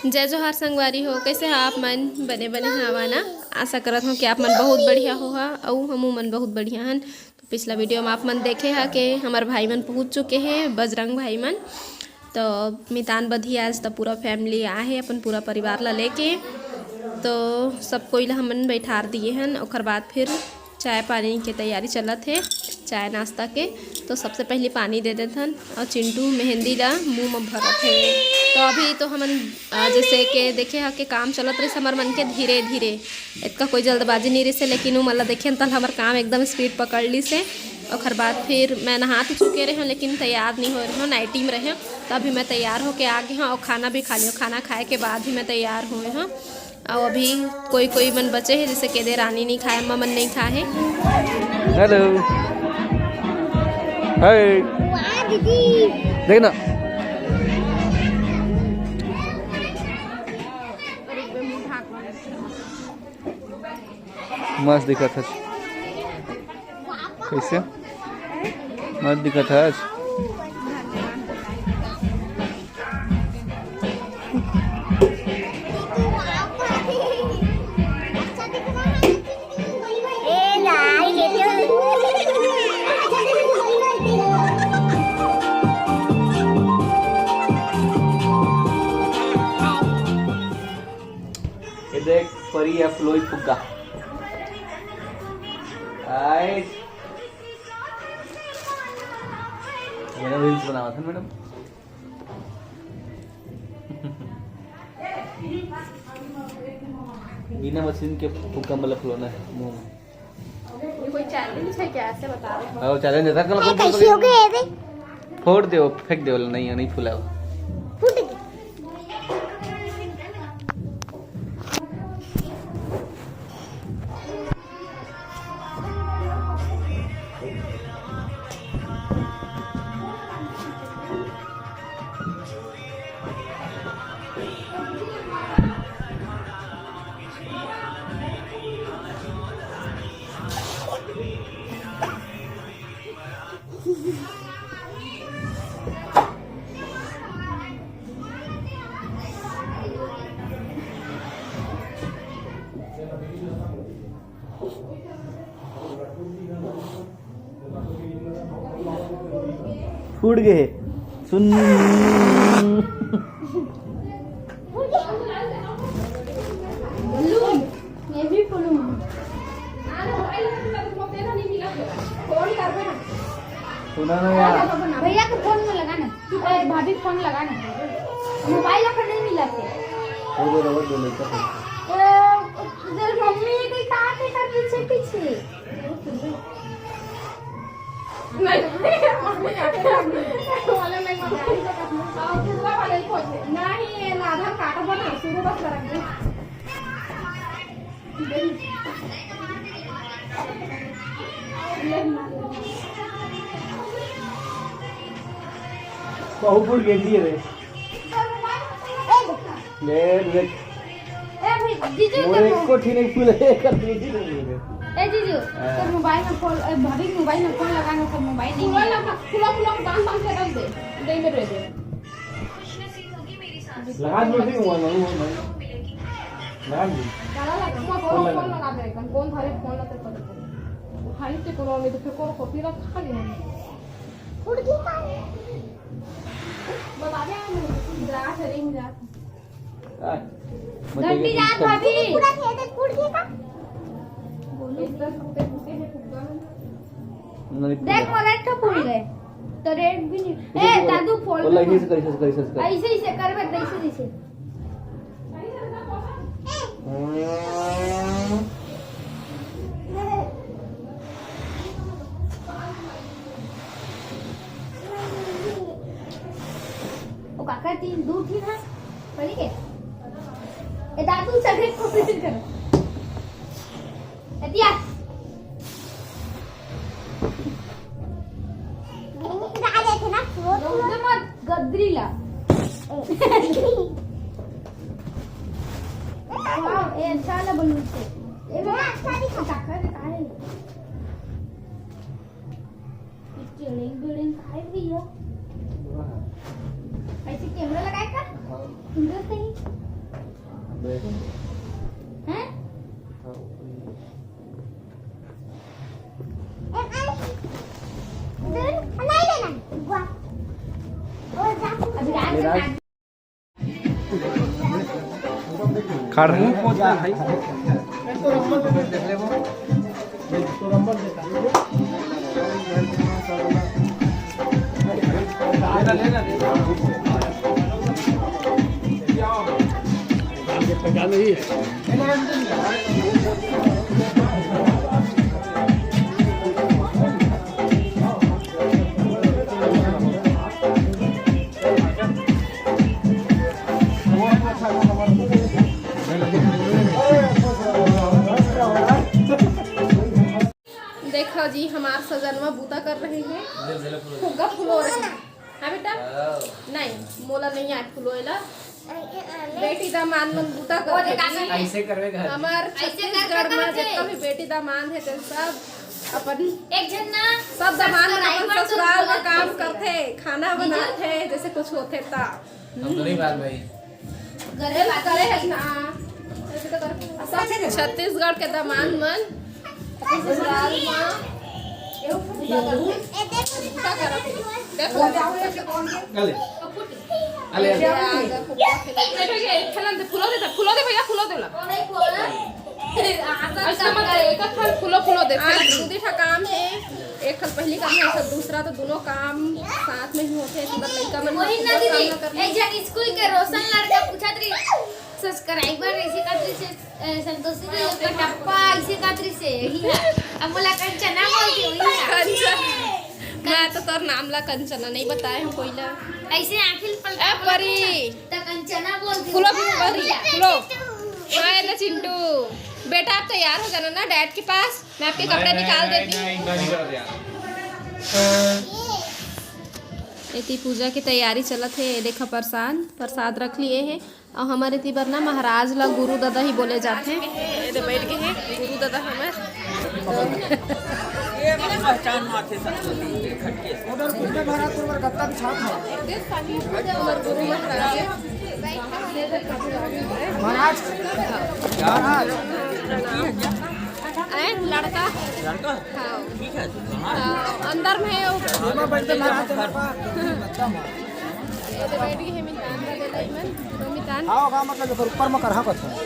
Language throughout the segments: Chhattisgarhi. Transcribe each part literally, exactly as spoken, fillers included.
जय जोहार संगवारी हो, कैसे हा आप मन? बने बने हावा ना? आशा करत हूँ कि आप मन बहुत बढ़िया हो हा, अउ हमू मन बहुत बढ़िया हन। तो पिछला वीडियो में आप मन देखे हा कि हमर भाई मन पहुँच चुके हैं, बजरंग भाई मन। तो मितान बधी आज तो पूरा फैमिली आए है, अपन पूरा परिवार ला लेके। तो सब कोई ला हमन बैठार दिए हन, ओकर बाद फिर चाय पानी के तैयारी चलत हे, चाय नाश्ता के। तो सबसे पहले पानी दे देथन अउ चिंटू मेहंदी ला मुंह में भरत हे। तो अभी तो हमन, अ, जैसे के देखे हा के काम चलत रहिस हमर मन के धीरे धीरे, इतना कोई जल्दबाजी नहीं रहिस हे, लेकिन वो मला देखे तल हमर काम एकदम स्पीड पकड़ लिस हे। ओकर बाद फिर मैं नहा तो चुके रहे हूँ, लेकिन तैयार नहीं हो रहे हूँ, नाइटी में रहे हूँ। तो अभी मैं तैयार होके आ गई हूँ और खाना भी खा लियो। खाना खाए के बाद ही मैं तैयार हुए हूँ। अउ अभी कोई कोई मन बचे हे, जैसे के दे रानी नहीं खाए, अम्मा मन नहीं खाए हे। हेलो, हाय। वाह दीदी। देख ना, मस्त दिखत हस। कैसे? मस्त दिखत हस। ये देख, परी या फ्लोई फुग्गा। आए। मैडम रील्स बनावत हन मैडम। बिना मशीन के फुग्गा मतलब फ्लोना है मुंह में। ये कोई चैलेंज है क्या? ऐसे बता रहे हो। हाँ, चैलेंज है। ए, कैसी हो गई ये? फोड़ दे, फेंक दे, नहीं, नहीं फूला। फूट गई। फूट गए। सुन। ये भी फूलूं। फोन करबे ना। सुना ना यार। भैया के फोन में लगा ना। अरे भाभी के फोन लगा ना। मोबाइल अपन नहीं मिला थे। वो दे रहा, वो दे लेता है। ए, तेरी मम्मी के साथ है सर पीछे पीछे। नहीं, नहीं, ये आधार कार्ड बना, शुरू बस लगा दे। बहुत फूल गिर दिए रे। ले देख। ए, अभी जीजू, मोर तेरे एको ठीक नहीं फूल है, एक दीदी ले ले। ए, जीजू, हाँ। तेरे मोबाइल में फोन, ए, भाभी के मोबाइल में फोन लगाना, सब मोबाइल नहीं फूला मिला। लगा, फूला, फूला, बांध, बांध के रख दे, दे में रह दे। लगा दो, ठीक हुआ, नहीं हुआ, नहीं। लगा दो। चला लगा, फोन फोन लगा। लगा दे, एकदम कौन धरे फोन लगा, तेरे को देखो। उठाई ते कोनो में तो फिर को कॉपी रखा लिया। उड़ गई का? बता दे, हम ग्रास है, रिंग ग्रास। आ, घंटी जात भाभी। पूरा खेत है, फूट गया का? बोलो। इधर फूटे, फूटे हैं फुग्गा। नहीं देख, फूला। मोर एक ठो फूल गए। तो रेड भी नहीं। इसे ए, बोला। दादू, फोन बोला, कर। इसे कर, इसे कर, इसे कर। ऐसे, ऐसे कर, बस, ऐसे, ऐसे। ओ काका, तीन, दू, तीन है। पड़ी के? ए दादू, चल रे, कोशिश करो। ए दिया। रोक दे मत, गदरी ला। वाह, ए अच्छा वाला बलून से। ए बेटा, अच्छा दिखा। काका रे, काहे? चिड़िंग बिड़िंग काहे भैया? ऐसे कैमरा लगाए का? हाँ। सुंदर सही। हैं? खड़ रहे। देखो जी, हमार सजनवा बूता कर रहे हैं, फुग्गा फुलो रहे हैं। हाँ बेटा, नहीं, मोला नहीं आए फुलोएला। बेटी दामाद मन बूता करथे। ऐसे करवे घर। हमार छत्तीसगढ़ में जितना भी बेटी दामाद है, तेन सब अपन एक झन ना सब दामाद मन अपन ससुराल में काम करथे, खाना बनाथे, जैसे कुछ होथे ता। हम तो नहीं बात भाई। गले बात करे है ना। छत्तीसगढ़ के दामाद मन अपन ससुराल में एहू फुग्गा करथे। फुग्गा करथे। देखो। अले। अले। ये आगे फुग्गा खेले। फुलो दे, फुलो दे भैया, फुलो दे ला। ऐसा मत करे, एक फल फुलो, फुलो दे। आज दूधी ठा काम है, एक फल पहली काम है, एक फल दूसरा, तो दोनों काम साथ में ही होते हैं। इधर लड़का मन वही ना दीदी, एक जन स्कूल के रोशन लड़का पूछत रही, सब्सक्राइबर ऐसे करत रही से, अ, संतोषी जी लोग का टप्पा ऐसे करत रही से, यही है। अब मोला कंचना बोल दी, वही है। कंचन, मैं तो तोर नाम ला कंचना नहीं बताए हूँ कोई ला। ऐसे आँखिल पलटा ए परी। त कंचना बोल दी। फुलो, परी, फुलो। हाँ, ए ले चिंटू, बेटा आप तैयार हो जाना ना डैड के पास, मैं आपके कपड़े निकाल देती हूँ। एती पूजा की तैयारी चलत हे। ये देखा प्रसाद, प्रसाद रख लिए हे। और हमारे ती बर ना महाराज ला गुरु दादा ही बोले जाते हैं। ये दे बैठ गए हैं गुरु दादा हमारे। ये पहचान माथे सब खटके से। उधर घूमने महाराज पर गत्ता बिछा था। हमारे गुरु महाराज। महाराज। महाराज। अरे लड़का। लड़का? हाँ। ठीक है, तो कहाँ है? हाँ, अंदर में है वो। एमा बैठते महाराज, एमा पा। ये तो बैठ गई है मितान का बेटा इमन, तो मितान। हाँ, हाँ, मतलब जो ऊपर में करहा करता है।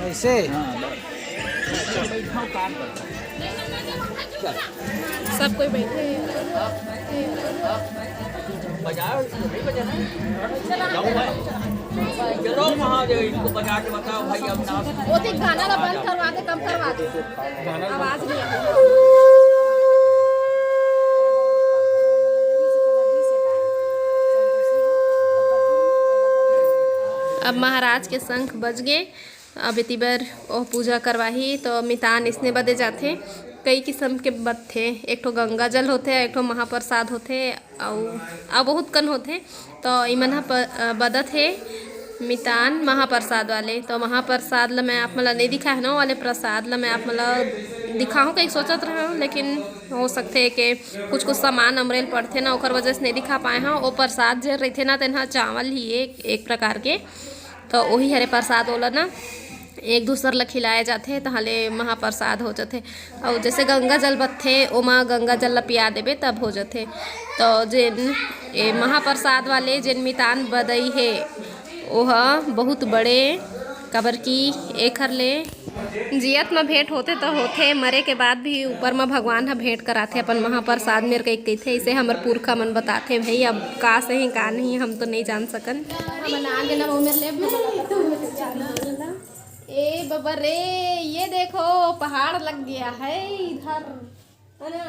ऐसे। हाँ, बस। बैठाओ, काम करता है। चल। सब कोई बैठे हैं। बजाओ, इसको नहीं बजाना है। जाओ भाई। चलो महादेव, इनको बजा के बताओ भाई, अब नाच। वो तो गाना ला बंद करवा दे, कम करवा दे। आवाज नहीं आ रही। अब महाराज के शंख बज गए। अब एती बर ओह पूजा करवाही, तो मितान इसने बदे जाथे। कई किस्म के बदथे, एक ठो गंगा जल होथे, एक ठो महाप्रसाद होथे, अउ अउ बहुत कन होथे। तो इमन ह प-, अ, बदत हे मितान महाप्रसाद वाले। तो महाप्रसाद ल मैं आप मन ल नइ दिखाए हन, ओ वाले प्रसाद ल मैं आप मन ल दिखाहूँ कहिके सोचत रहूँ, लेकिन हो सकथे के कुछ कुछ सामान अमरेल पड़थे ना, ओकर वजह से नइ दिखा पाए हन। ओ प्रसाद जे रहिथे ना, तेन ह चावल ही एक, एक प्रकार के, तो ओही हरे प्रसाद, ओला ना एक दूसर ल खिलाए जाथे, तहाँ ले महाप्रसाद हो जाथे। अउ जैसे गंगा जल बदथे, ओमा गंगा जल ल पिया देबे, तब हो जाथे। तो जेन ए महाप्रसाद वाले जेन मितान बदई हे, ओह बहुत बड़े, काबर कि एखर ले जियत म भेंट होथे त होथे, मरे के बाद भी ऊपर म भगवान ह भेंट कराथे अपन महाप्रसाद मेर कहिके कहिथे। इसे हमर पुरखा मन बताथे भई, अब का सही का नहीं हम तो नहीं जान सकन। हमन आगे ना वो मेर ले ए बाबा रे, ये देखो पहाड़ लग गया है इधर, है ना?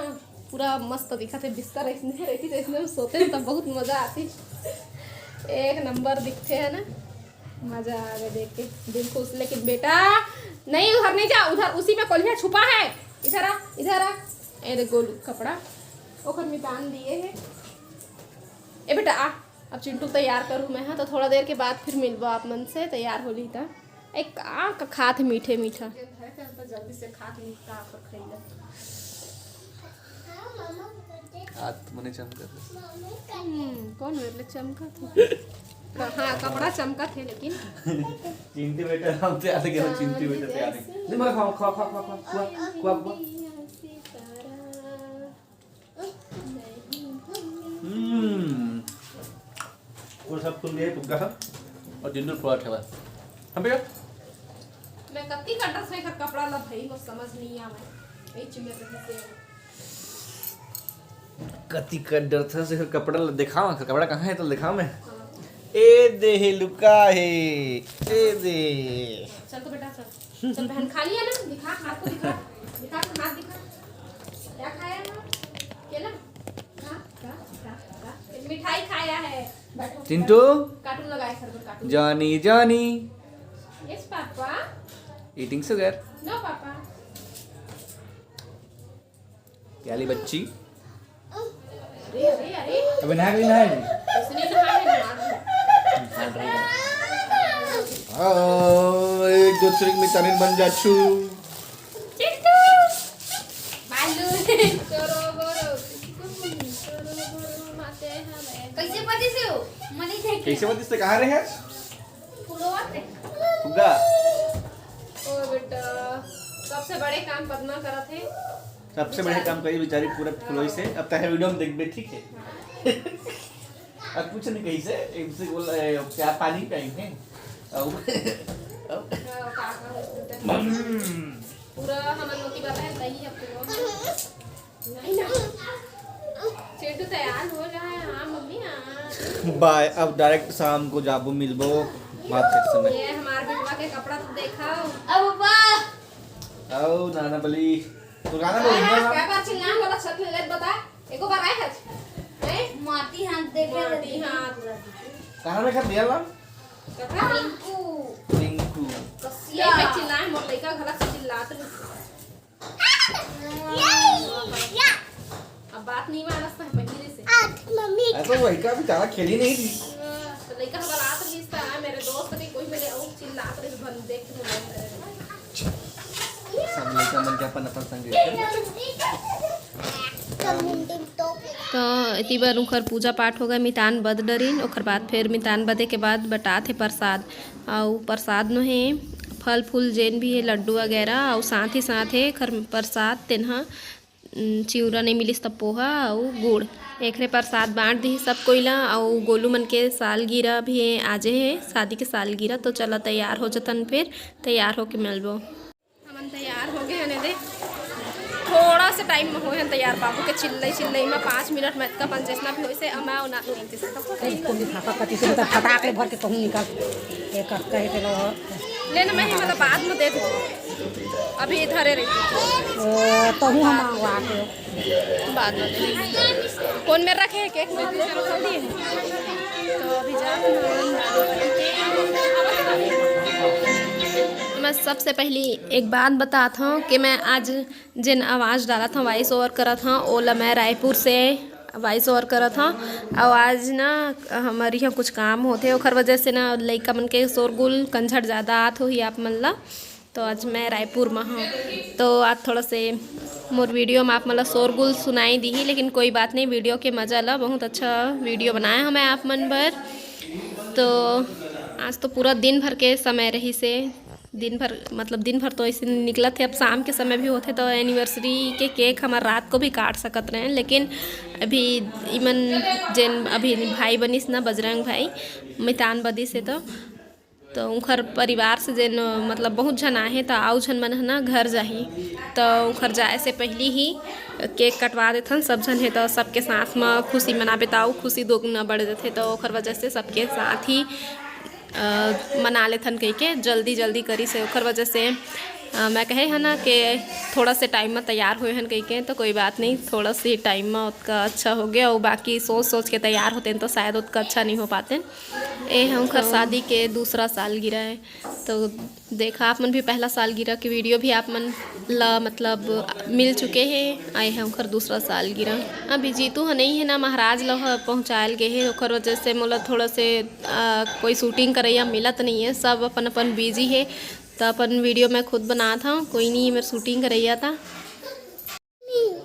पूरा मस्त दिखत हे, बिस्तर ऐसने रहती तो ऐसने में सोते हैं तब बहुत मजा आती। एक नंबर दिखते है ना, मजा आ गया देख के, दिल खुश। लेकिन बेटा नहीं, उधर नहीं जा, उधर उसी में कोलिया छुपा है। इधर आ, इधर आ। ए देख गोलू कपड़ा ओकर मितान दिए है। ए बेटा आ, अब चिंटू तैयार करूँ मैं, हाँ, तो थोड़ा देर के बाद फिर मिलबो आप मन से, तैयार हो ली त। ए का, का खात मीठे मीठा। जल्दी से खा के निपटा कर खइला। हाथ मने चमकत हे। हम्म, कौन मेरे लिए चमका था? हाँ, कपड़ा चमकत हे लेकिन। चिंटू बेटा, हम तैयार हो गए, चिंटू बेटा तैयार हो गए। नहीं, मगर खाओ, खाओ, खाओ, खाओ, खाओ, खाओ, खाओ, खाओ। हम्म। वो सब खुल गए, फुग्गा सब। और जिंदूर फ्लॉट है बस। हम भैया? मैं कत्ती कंडर से एकर कपड़ा ला भाई, वो समझ नहीं आवे। यही चुमे पे से। कत्ती कंडर से एकर कपड़ा ला दिखाओ, एकर कपड़ा कहाँ है तो दिखाओ मैं। हाँ। ए दे हे, लुका है। ए दे। चल तो बेटा, चल। चल बहन, खा लिया ना? दिखा, हाथ को दिखा। दिखा, अपना हाथ दिखा। क्या खाया है? केला? खा, खा, खा, खा। मिठाई खाया है। बैठो। चिंटू? कार्टून लगाए सर पर, cartoon. Johnny, Johnny. Yes, papa. Eating sugar। No, papa. प्याली बच्ची। अरे, अरे, अरे। अबे नहा गई, नहा गई। इसने नहा है, नहा है। ओ, एक दूसरे के मितानिन बन जा छू। चिंटू। बालू। चोरो बोरो। चोरो बोरो माते हमें। कैसे पति से हो? मनी देखे। कैसे पति से कहाँ रहे? फुलवा से। फुग्गा। ओ बेटा, सबसे बड़े काम पद्मा करत हे। सबसे बड़े काम करी बेचारी पूरा फुलोई से। अब तहे वीडियो में देखबे, ठीक है? अब कुछ नहीं कही से, इनसे बोल रहे हैं, क्या पानी पियाई है? अब, अब हाँ, का, का होता है? हम्म। पूरा हमन लोग की बात है, तही अब तो नहीं ना। चिंटू तैयार हो रहा है, हाँ मम्मी, हाँ। बाय, अब डायरेक्ट शाम को जाबो, मिलबो, बात करते समय। ये हमार बिटवा के कपड़ा तो देखा। अब वाह। आओ नाना बली, तो गाना बोल ना। क्या बार चिल्लान वाला छत ले ले बता। एको बार आए हच? हैं? माटी हाथ देखे माटी रहती। हाथ। कहाँ में खा दिया ला? कथा? रिंकू। रिंकू। कसिया। ये पे चिल्लाए, मोर लइका घला से चिल्लात रही। अब बात नहीं मानस त पहिली से। आज मम्मी। अरे तो वही का भी ज्यादा खेली नहीं थी। तो लइका हमारा आत रही था, मेरे दोस्त के कोई मेरे और चिल्लात रही, बंद देख के मन करे। सब लइका मन के अपन अपन संग देखे। तो एती बर उंखर पूजा पाठ हो गए, मितान बद डरिन, ओकर बाद फिर मितान बदे के बाद बटात हे प्रसाद। अउ प्रसाद नोहे फल फूल जेन भी हे, लड्डू वगैरह, अउ साथ ही साथ हे खर प्रसाद तेन ह, उम, चिउरा नहीं मिलिस त पोहा अउ गुड़, एकरे प्रसाद बांट दिही सब कोई ला। अउ गोलू मन के सालगिरह भी हे, आजे हे शादी के सालगिरह, तो चला तैयार हो जतन, फिर तैयार होके मिलबो। हमन तैयार हो गए हन, दे थोड़ा से टाइम में होए हन तैयार। बाबू के चिल्लई चिल्लई में पाँच मिनट में इतका पन जैसना भी होइसे, अमा ना नहीं जैसे तो कोई कोई भापा पति से तो फटाक ले भर के कहूँ निकाल। एक कहे के लो। ले ना, मैं मतलब बाद में दे दूँ, अभी इधर ही रही। ओ, तहूँ हम आवा के। बाद में दे। कौन में रखे हैं केक में? तो अभी जा। मैं सबसे पहली एक बात बतात हूँ कि मैं आज जेन आवाज़ डालत हूँ, वॉइस ओवर करत हूँ, ओला मैं रायपुर से वॉइस ओवर करत हूँ। अउ आज ना हमर यहाँ कुछ काम होथे, ओखर वजह से ना लइका मन के शोरगुल कंझट ज़्यादा आत होही आप मन ला। तो आज मैं रायपुर में हूँ, तो आज थोड़ा से मोर वीडियो में आप मन ला शोरगुल सुनाई दीही, लेकिन कोई बात नहीं, वीडियो के मज़ा ला। बहुत अच्छा वीडियो बनाया हूँ मैं आप मन बर। तो आज तो पूरा दिन भर के समय रहिसे, दिन भर, मतलब दिन भर तो ऐसे निकलत हे। अब शाम के समय भी होथे, तो एनिवर्सरी के केक हमर रात को भी काट सकत रहे, लेकिन अभी इमन जेन अभी भाई बनिस ना, बजरंग भाई, मितान बदिस हे, तो तो उंखर परिवार से जेन, मतलब बहुत झन आहे, त आउ झन मन ह ना घर जाही, त उंखर जाए से पहिली ही केक कटवा देथन सब झन हे, त सबके साथ म खुशी मनाबे, त आउ खुशी दोगुना बढ़ जथे। त ओखर वजह से सबके साथ ही, अ, मना लेथन कहिके जल्दी जल्दी करी से, ओखर वजह से, अ, मैं कहे ह ना कि थोड़ा से टाइम म तैयार होए हन कहिके, त कोई बात नहीं, थोड़ा से टाइम म ओतका अच्छा हो गया, अउ बाकी सोच सोच के तैयार होतेन त शायद ओतका अच्छा नहीं हो पातेन। ए ह उंखर शादी के दूसरा सालगिरह हे। तो देखा, आप मन भी पहला सालगिरह के वीडियो भी आप मन ला, मतलब, मिल चुके हे। ए ह उंखर दूसरा सालगिरह। अभी जीतू ह नहीं हे ना, महाराज ल ह पहुँचायल गे हे, ओखर वजह से मोला थोड़ा से, अ, कोई शूटिंग करैया मिलत नहीं हे, सब अपन अपन बिजी हे। त अपन वीडियो मैं खुद बनात हूँ, कोई नहीं हे मेर शूटिंग करैया। त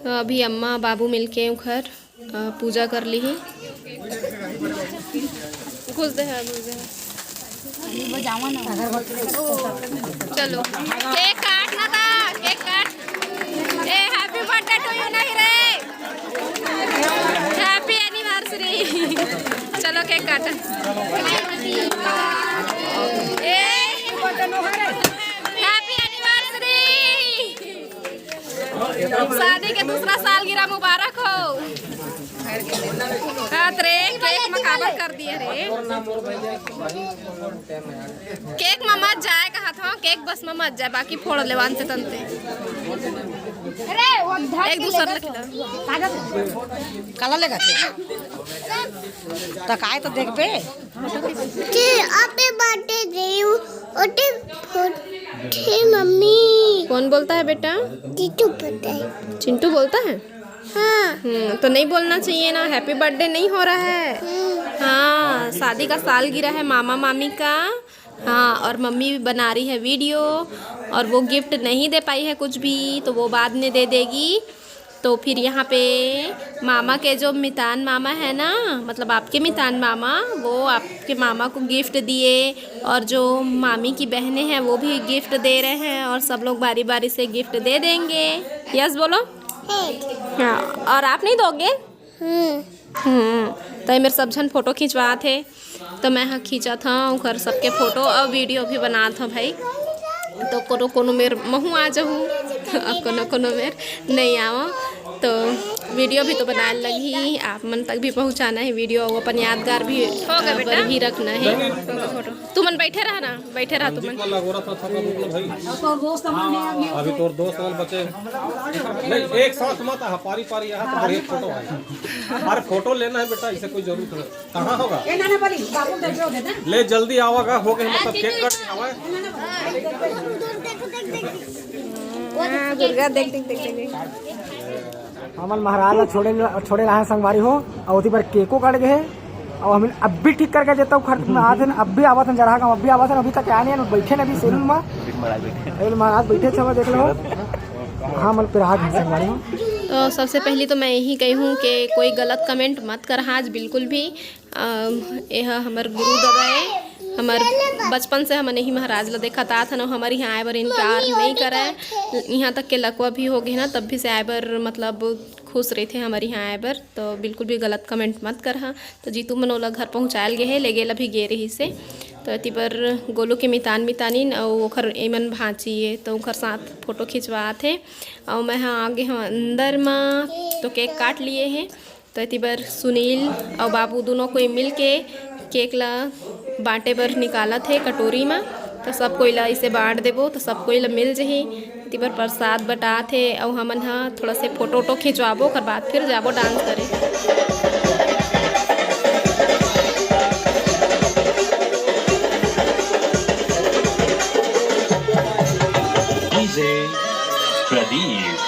तो अभी अम्मा बाबू मिलके उखर, अ, पूजा कर ली ही। घुस दे है, घुस दे है। चलो, केक काटना था, केक काट। ए, happy birthday to you नहीं रे, happy anniversary। चलो, केक काट। ए, happy anniversary। शादी के दूसरा सालगिरह मुबारक हो। हाँ, त रे, केक में काबर कर दिए रे? केक में मत जाए कहा था, केक बस में मत जाए, बाकी फोड़ लेवान से तनते। एक दूसर लग। काला लेगा? त काय तो देखबे। के आपे बाटे देऊ, ओटे फोटे मम्मी। कौन बोलता है बेटा? चिंटू बोलता है। चिंटू बोलता है? हाँ। हम्म, तो नहीं बोलना चाहिए ना, हैप्पी बर्थडे नहीं हो रहा है। हम्म। हाँ, शादी का सालगिरह है मामा मामी का। हाँ, और मम्मी भी बना रही है वीडियो, और वो गिफ्ट नहीं दे पाई है कुछ भी, तो वो बाद में दे देगी। तो फिर यहाँ पे मामा के जो मितान मामा है ना, मतलब आपके मितान मामा, वो आपके मामा को गिफ्ट दिए, और जो मामी की बहनें हैं वो भी गिफ्ट दे रहे हैं, और सब लोग बारी बारी से गिफ्ट दे देंगे। यस बोलो। हाँ, और आप नहीं दोगे? हम्म। हम्म, तो ये मेरे सब झन फोटो खिंचवात हे, तो मैं ह खींचत हूँ ओकर सबके फोटो और वीडियो भी बनात हूँ भाई। तो कोनो कोनो मेर महू आ जाहूँ, और कोनो कोनो मेर नहीं आवा। तो वीडियो भी तो बनाए लगही, आप मन तक भी पहुँचाना है वीडियो, वो अपन यादगार भी हो गया अ, बेटा। बर भी रखना है। Photo, photo. तुमन बैठे रहा ना, बैठे रहा तुमन। वाला गोरा था, थका मतलब भाई। अभी तोर दोस्त मन है, अभी अभी तोर दोस्त मन बचे। नहीं, एक साथ मत आ, पारी पारी यहाँ तो बढ़िया फोटो है। अरे फोटो लेना है बेटा, इसे कोई जरूरत नहीं। कहाँ होगा? ए, ना, ना, बड़ी, बाबू बैठे हो गए ना। ले जल्दी आवागा, हो गए मतलब केक कट आवा। हाँ, दुर्गा देख, देख, देख, देख, देख। हमन महाराज ला छोड़े, छोड़े लाहे संगवारी हो, और ओती बर केको कट गए हे, और हम अब भी ठीक करके देता हूँ, खर्च में आते हैं, अब भी आवत हैं, जरा हम अब भी आवत हैं, अभी तक आए नहीं हैं, बैठे हैं अभी सैलून में। सैलून महाराज बैठे छवा देख लो। हाँ, मन प्रहार है संगवारी हो। तो सबसे पहली तो मैं यही कही हूँ कि कोई गलत कमेंट मत कर आज बिल्कुल भी। अम, एह हमर गुरु ददा ए, हमर बचपन से हमन यही महाराज ला देखत आत हन, हमर यहाँ आए बर इनकार नहीं करे। यहाँ तक के लकवा भी हो गए ना, तब भी से आए बर मतलब खुश रहिथे हमर यहाँ आए बर। तो बिल्कुल भी गलत कमेंट मत करहा। तो जीतू मन ओला घर पहुँचायल गे हे, ले गेल अभी गे रही से। तो एती बर गोलू के मितान मितानिन अउ ओखर एमन भांची ए, तो ओखर साथ फोटो खिंचवात हे। अउ मैं ह आगे हूँ अंदर मा, तो केक काट लिए हे। तो एती बर सुनील अउ बाबू दोनों कोई मिल के केक ला बांटे बर निकालत हे कटोरी मा। तो सब कोई ला इसे बांट देबो, तो सब कोई ला मिल जही। एती बर प्रसाद बटात हे अउ हमन ह थोड़ा से फोटो वोटो खिंचवाबो, ओकर बाद फिर जाबो डांस करे। DJ Pradeep.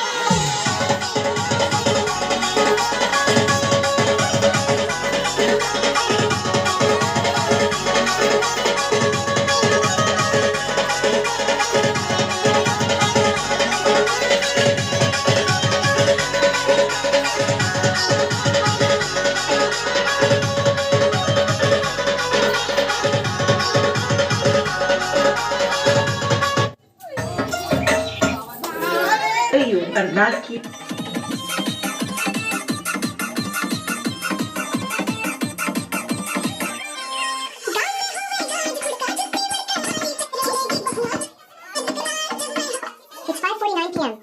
It's five forty-nine p.m.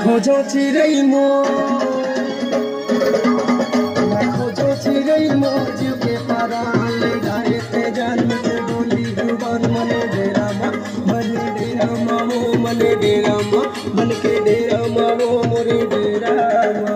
खोजो चिरई मोर, खोजो चिरई मोर, जीव के परान ले जाए ते जान में ते डोली जुबान। मने डेरा मा, मने डेरा मा वो, मने डेरा मा, मन के डेरा मा वो, मोरे डेरा मा।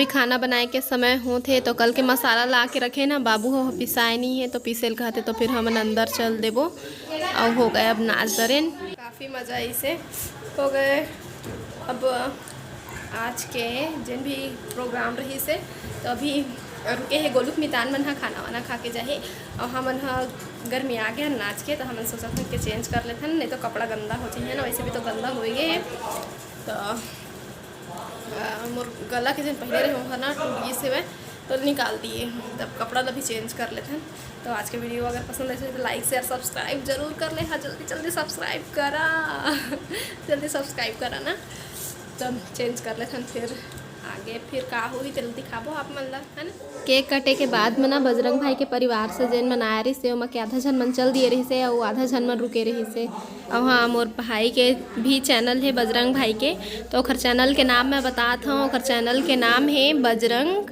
खाना बनाए के समय होत हे, तो कल के मसाला ला के रखे ना, बाबू हो पिसाए नहीं है, तो पीसे ल कहते, तो फिर हमन अंदर चल देबो। अउ हो गए अब नाच दरेन, काफ़ी मज़ा आइसे हो गए। अब आज के जेन भी प्रोग्राम रहिसे, तो अभी रुके हे, गोलू के मितान मन ह खाना वाना खा के जाही, अउ हमन ह गर्मी आ गया नाच के, तो हमन सोचत हन के चेंज कर लेथन, नहीं तो कपड़ा गंदा हो जाही ना, वैसे भी तो गंदा हो गए हे। तो अ, मोर गला के जेन पहले रहे, ओहर ना टूट गिस हेवय, तो निकाल दिए। तब कपड़ा ला भी चेंज कर लेथन। तो आज के वीडियो अगर पसंद आइस तो लाइक, शेयर, सब्सक्राइब जरूर कर ले। हाँ, जल्दी जल्दी सब्सक्राइब करा, जल्दी सब्सक्राइब करा ना। तब चेंज कर लेथन, फिर आगे फिर का होही, तेला दिखाबो आप मन ला, है ना। केक कटे के बाद में ना बजरंग भाई के परिवार से जेन मन आए रहिसे, ओमा के आधा झन मन चल दिए रहिसे, अउ आधा झन मन रुके रहिसे। अउ हाँ, मोर भाई के भी चैनल हे बजरंग भाई के, तो ओकर चैनल के नाम मैं बतात हूँ। ओकर चैनल के नाम हे बजरंग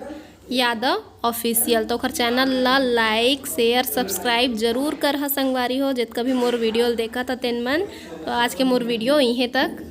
यादव ऑफिशियल। तो ओकर चैनल ला लाइक, शेयर, सब्सक्राइब जरूर कर हा संगवारी हो, जितका भी मोर वीडियो ल देखा था तेन मन। तो आज के मोर वीडियो इहें तक।